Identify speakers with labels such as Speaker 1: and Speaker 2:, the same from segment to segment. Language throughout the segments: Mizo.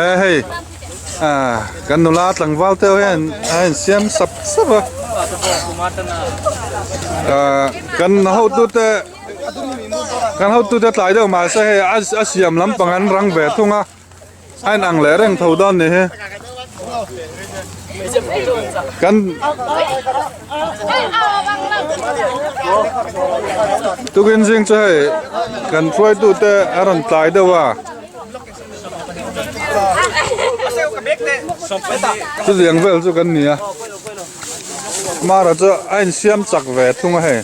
Speaker 1: E hei kan nula tlangval te ho hian a insiam sap sap a kan hotute kan hotute tlai deuh mahse hei a siam lampang an rang ve thung a. A inang leh reng tho dawn ni hi. Kan tukin zing chu hei kan hruaitu te a rawn tlai deuh a. Chuliang vel chu kan ni a. Mara chu a insiam chak ve thung a hei.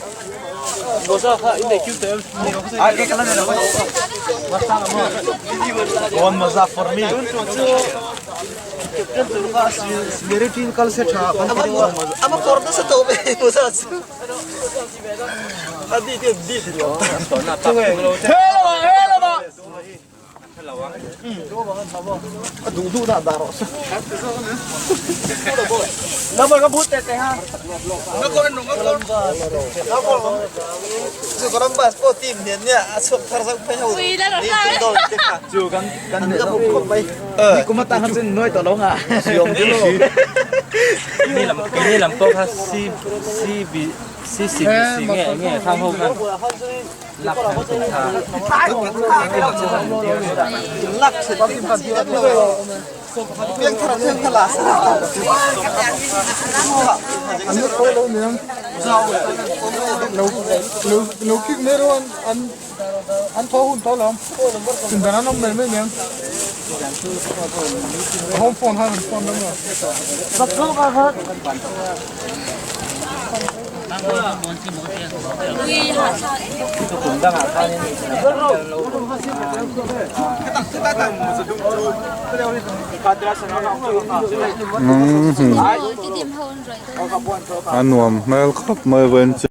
Speaker 1: A nuam hmel khawp mai vawiin chu.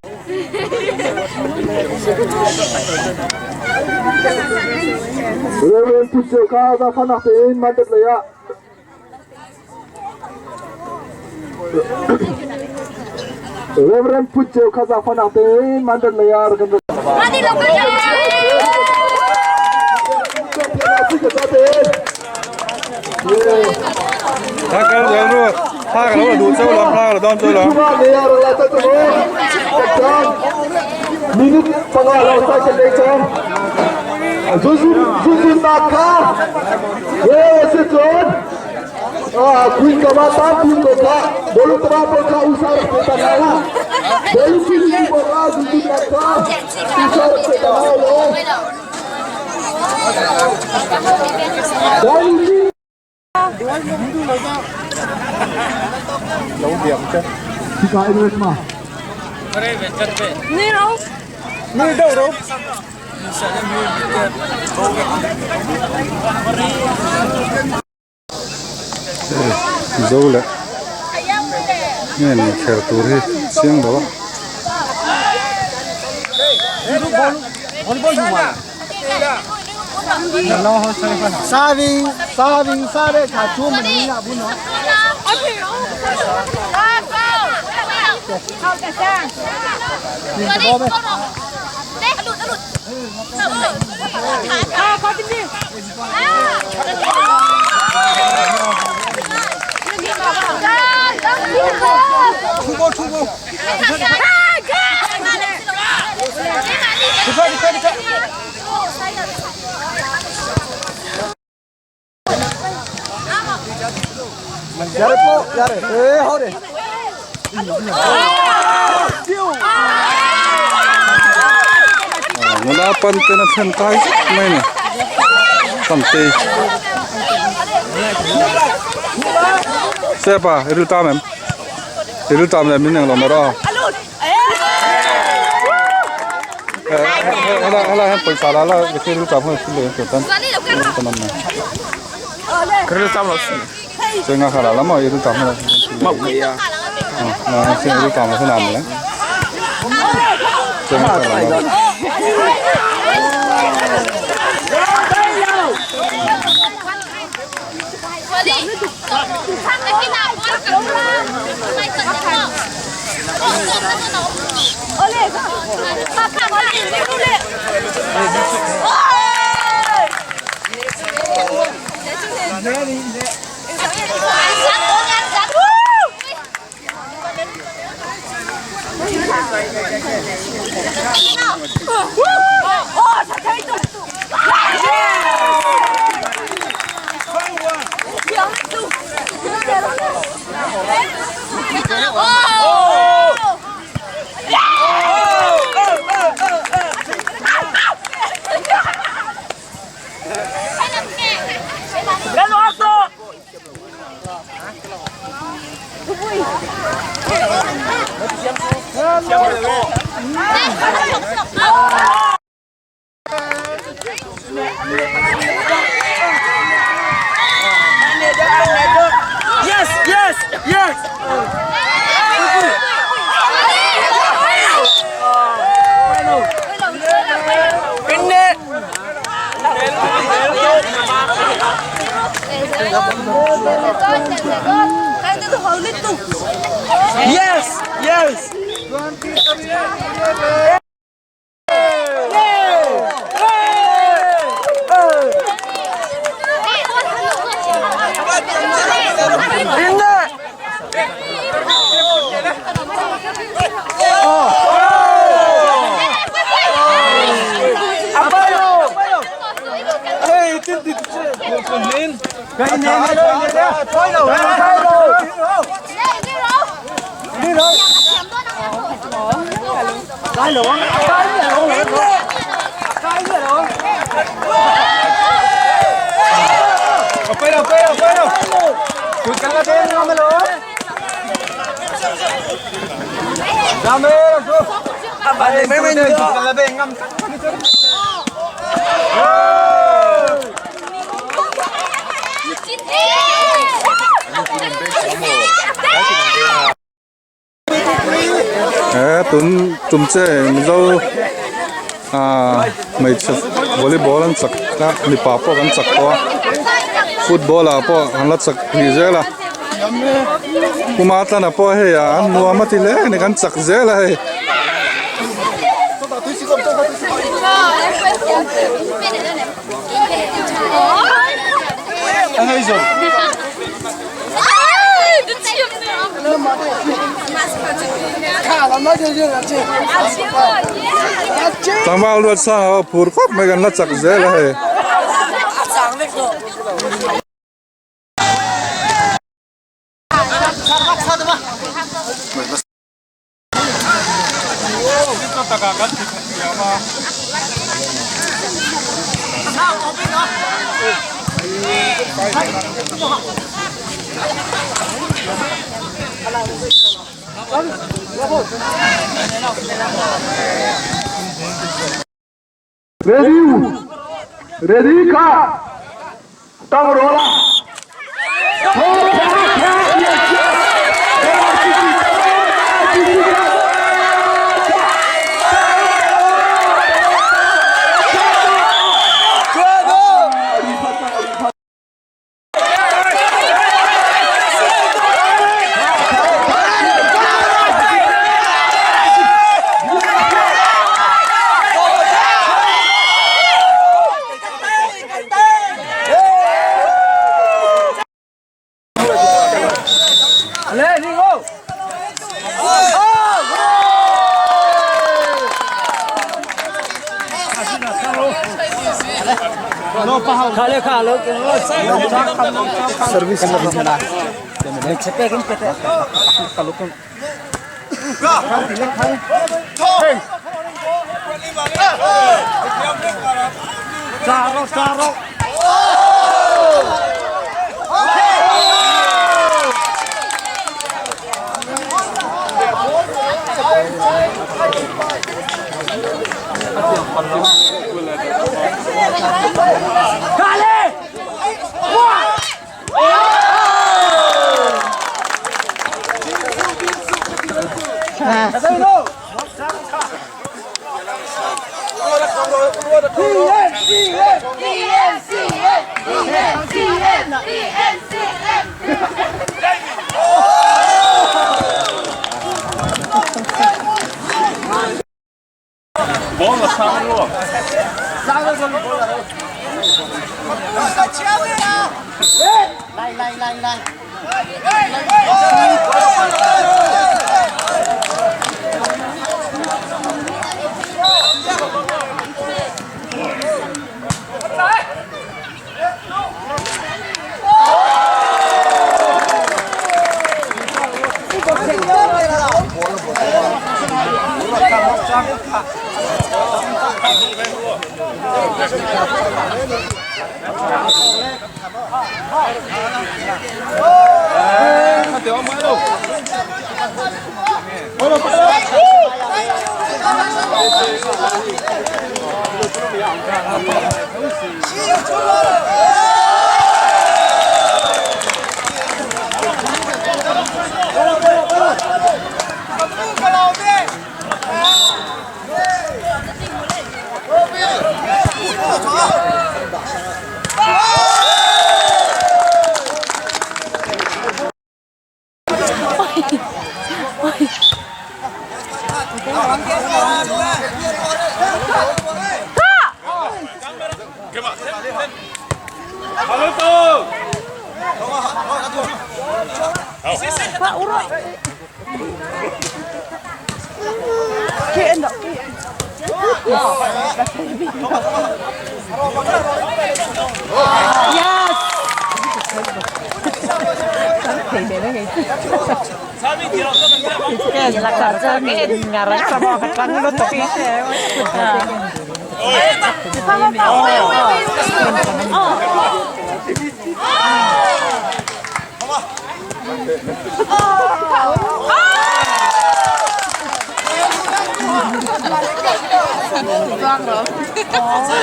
Speaker 2: Reverend Put Cheu kha zaangfahnak tein Mandat lei ah rak kan rat.
Speaker 1: Thla kal zel ru thla ka lo la duh cheu lo thla ka la dawn cheu lo.
Speaker 2: Minute panga lo sai kan nei chang. Zuzun zuzun nak kha. Ye si chon. Queen kama ta queen ko kha bolu kama ko kha usa rak pe ta na bolu ki ni ko kha zuzun nak kha usa rak pe ta na lo.
Speaker 1: Lo biak che. Zo leh nge ni kher tur hi chiang lo a. Nula pan ten a thlen kai zet mai a ni Sangtei Step a i riltam em i riltam leh min englo mai rawh a helai helai hian pawisa la la riltam ho thil leh tur tan Chenga kha la la maw i riltam ho chenga riltam ho na mawle chenga kha la la.
Speaker 3: Yes, yes, yes. Yes, yes.
Speaker 1: He tun tum che Mizo ah hmeichhe volleyball an chak a mipa pawh kan chak tawh a football ah pawh an la chak hnih zel a kuma tlana pawh hei ah an nuam a ti hle a ni kan chak zel a hei. Tlangval ruat sang ho phur khawp mai kan la chak zel a hei.
Speaker 2: Ready ready kha tang rawh la.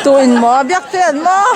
Speaker 4: Tuin maw biak te an maw?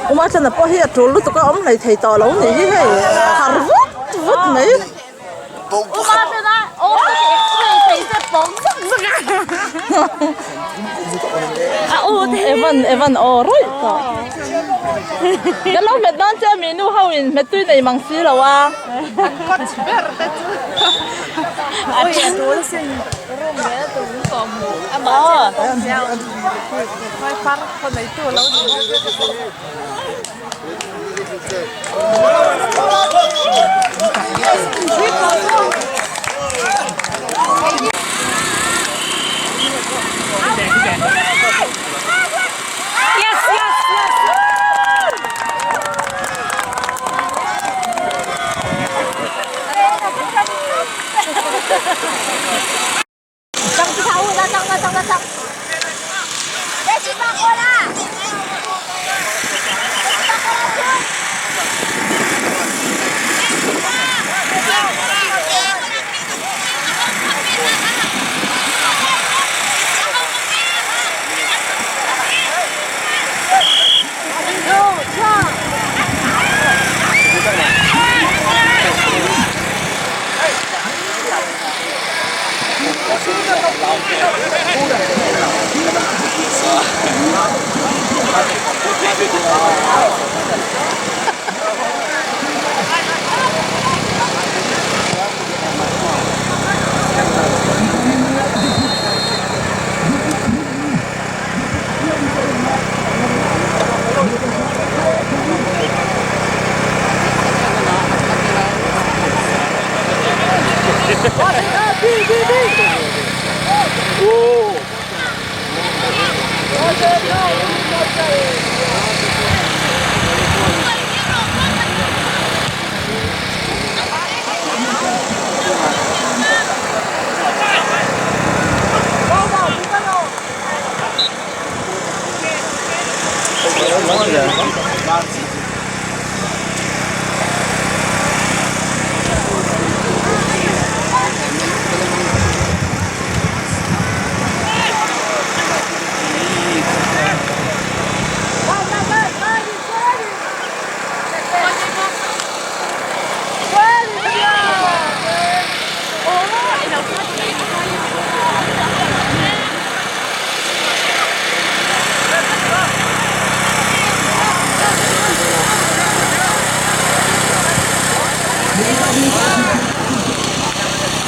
Speaker 4: Uma chana pawh hi a tul lutuk a awm hlei thei tawh lo ni hi hei har vut vut mai. Evan Evan aw rawih tawh. Kan lo hmet dawn che mi nu ho in hmet tui nei mang si lo a.
Speaker 5: An coach ber te chu a tul sin room leh a tum tawh hmu amah chen a awm chiang khawi far khaw nei tu lo ni.
Speaker 6: Yes, yes, yes.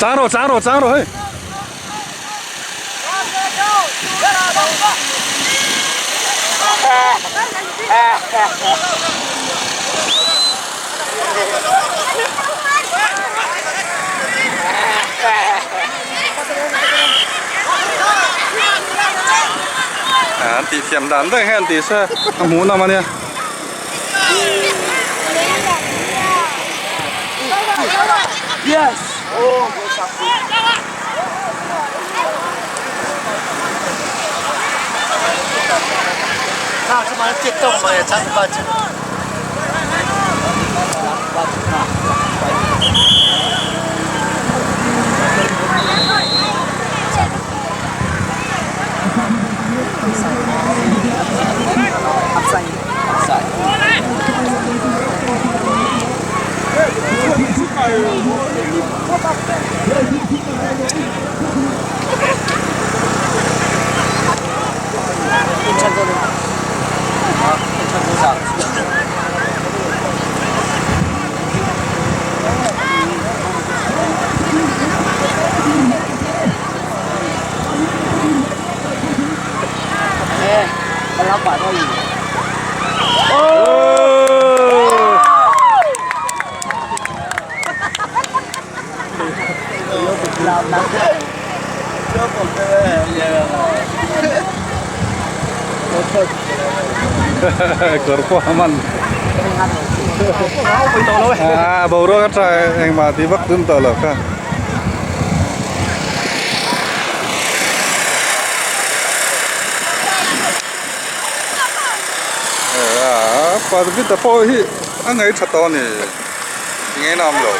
Speaker 1: Chang rawh chang rawh chang rawh hei. An tih thiam dan daih hian ti se a hmuh nawm a nia.
Speaker 3: Yes!
Speaker 1: Kawr pawh a man ah boruak a tha engmah tih vak tum tawh lo kha. Parvita pawh hi a ngaih tha tawh a ni eng en a awm lo.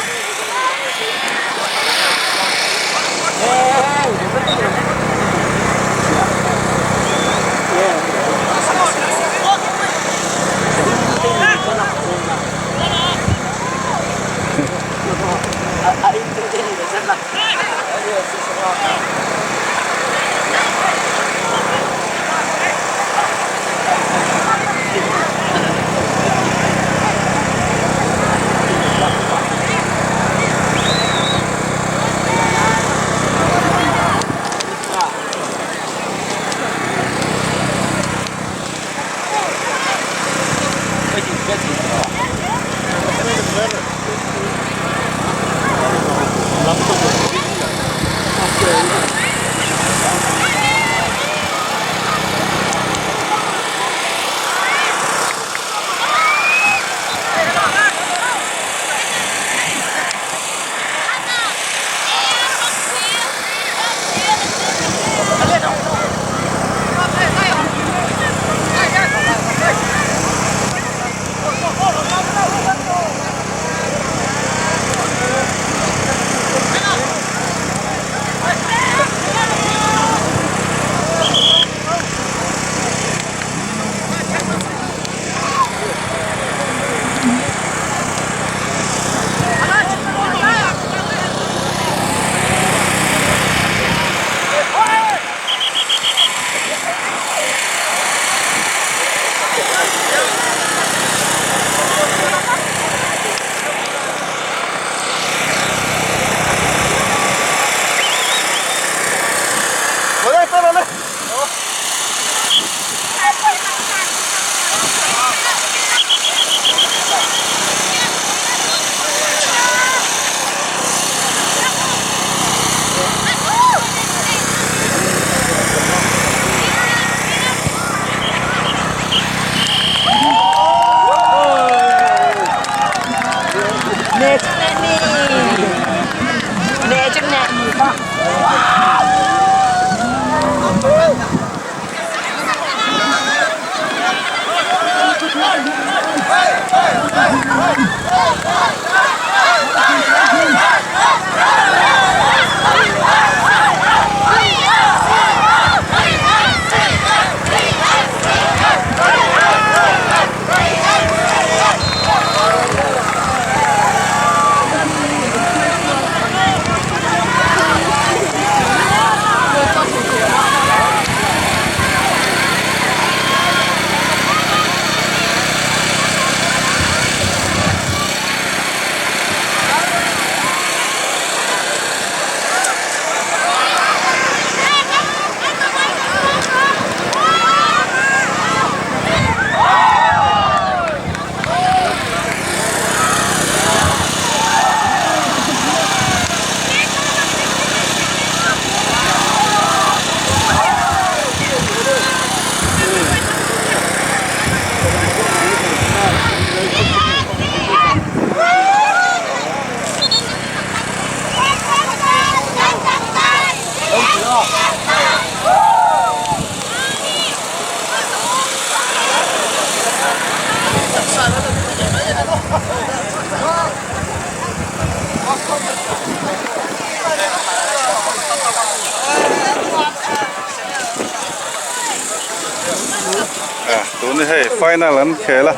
Speaker 1: Tun hi hei final an khel a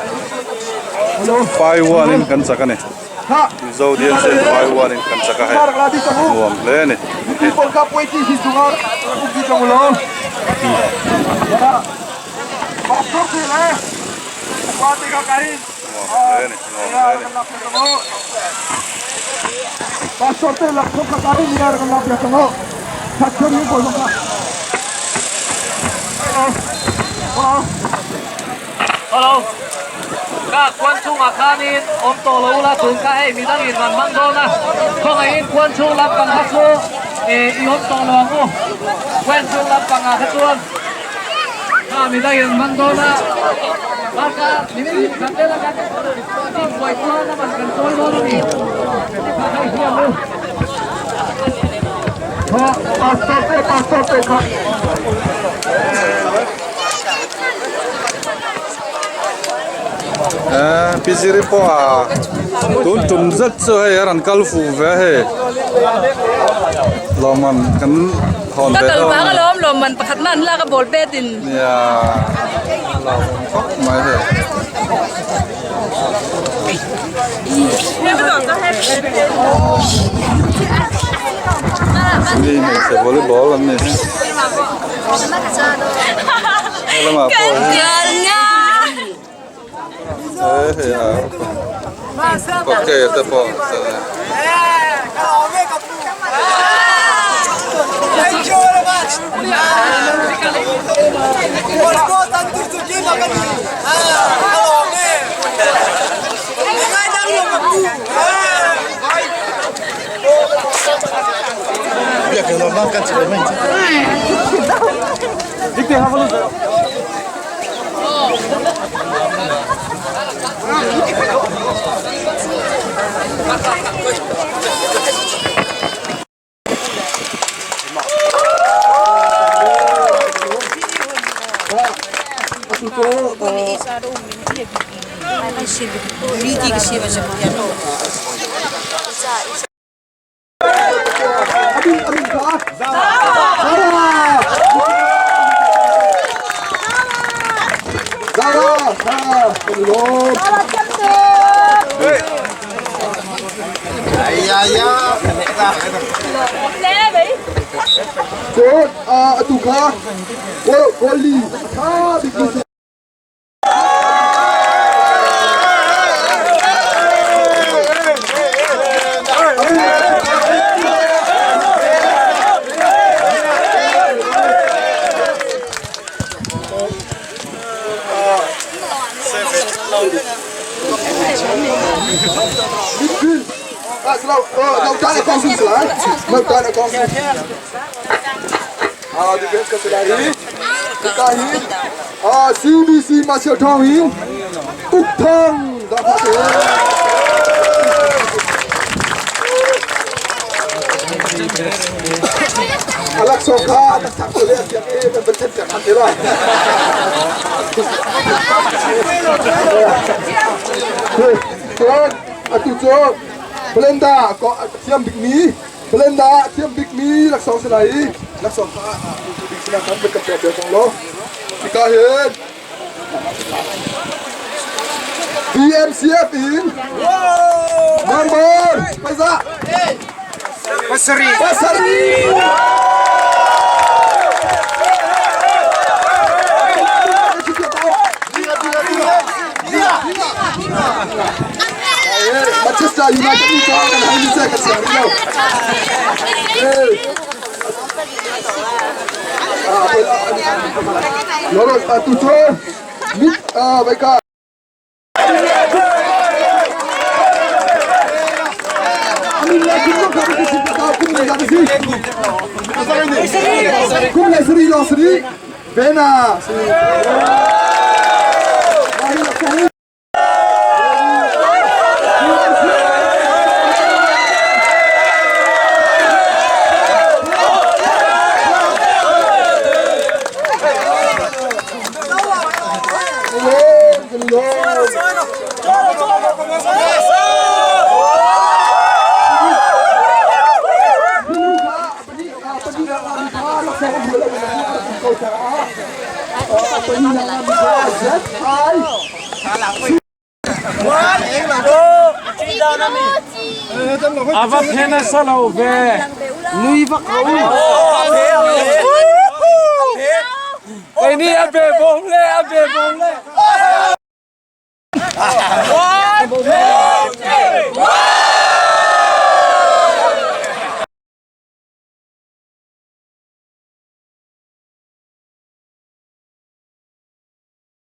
Speaker 1: 5-1 in kan chak a ni Mizo DMC 5-1 in kan chak a hei nuam hle a ni.
Speaker 6: Hello ka khuan chungah khanin awm tawh lo ula tun kha hei midangin rawn hmang dawn a khawngaihin khuan chhung lampang kha chu i awm tawh lo ang u khuan chhung lampangah kha chuan Kha midang in man dawn a, bakah minute khat vel a kan team buai chuan a man kan chawi dawn a ni. Kha hei hi ang u.
Speaker 2: Kha pastor te pastor te kha.
Speaker 1: Eh, Pi Ziri pawh a tun tum zet chu hei a rawn kal fuh ve a hei. Lawmman kan hawn
Speaker 5: Ka
Speaker 1: ve
Speaker 5: kal
Speaker 1: dawn
Speaker 5: vang
Speaker 1: a.
Speaker 5: alawm lawmman pakhat na an lak a ball pet in.
Speaker 1: Nia lawmawm khawp mai hei. Mi hmeichhe volleyball an ni hi. He lamah pawh hian. He hei a hockey te pawh
Speaker 2: Cun atu kha goal li tha bik CBC Martial Thong in Uk Thong đã phát triển. Alak Sokha tak tak boleh siap eh bencet siap hati lah. Chuan atu chu Blenda ko thiam bik mi Blenda thiam bik mi laksawng si lai i laksawng kha tu ding sinah khan kan pek ve cang lo. Hika hin BMCF in number paisa pasarih pasarih Manchester United ni cho kan hai ni se kan siang lo. Loro tu cho mit vai ka Kum le sri lo sri Vena sri.
Speaker 3: A va phe nasa lo ve. Nui vak lo. Keini a be bawm le a be bawm le.